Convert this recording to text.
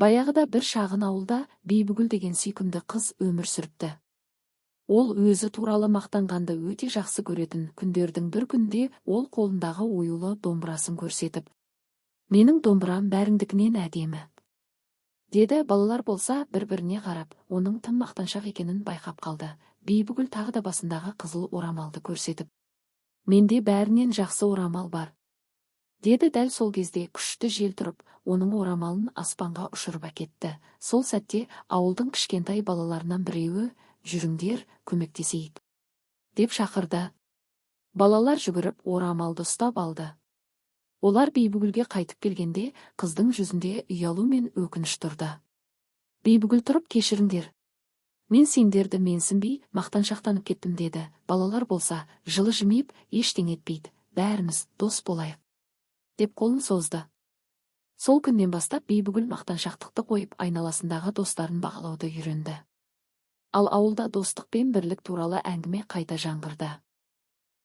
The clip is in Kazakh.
Баяғыда бір шағын ауылда Бибігүл деген сүйкімді қыз өмір сүріпті. Ол өзі туралы мақтанғанды өте жақсы көретін. Күндердің бір күнінде ол қолындағы оюлы домбырасын көрсетіп: «Менің домбырам бәріңдікінен әдемі», – деді. Балалар болса, бір-біріне қарап, оның тым мақтаншақ екенін байқап қалды. Бибігүл тағы да басындағы қызыл орамалды көрсетіп: «Менде бәрінен жақсы орамал бар», – деді. Дәл сол кезде күшті жел тұрып, оның орамалын аспанға ұшырып әкетті. Сол сәтте ауылдың кішкентай балаларынан біреуі: «Жүріңдер, көмектесейік», – деп шақырды. Балалар жүгіріп, орамалды ұстап алды. Олар Бибігүлге қайтып келгенде, қыздың жүзінде ұялу мен өкініш тұрды. Бибігүл тұрып: «Кешіріңдер, мен сендерді менсінбей, мақтаншақтанып кеттім», – деді. Балалар болса, жылы жымиып: «Ештеңе етпейді, бәріміз дос болайық», – деп қолын созды. Сол күннен бастап Бибігүл мақтаншақтықты қойып, айналасындағы достарын бағалауды үйренді. Ал ауылда достық пен бірлік туралы әңгіме қайта жаңғырды.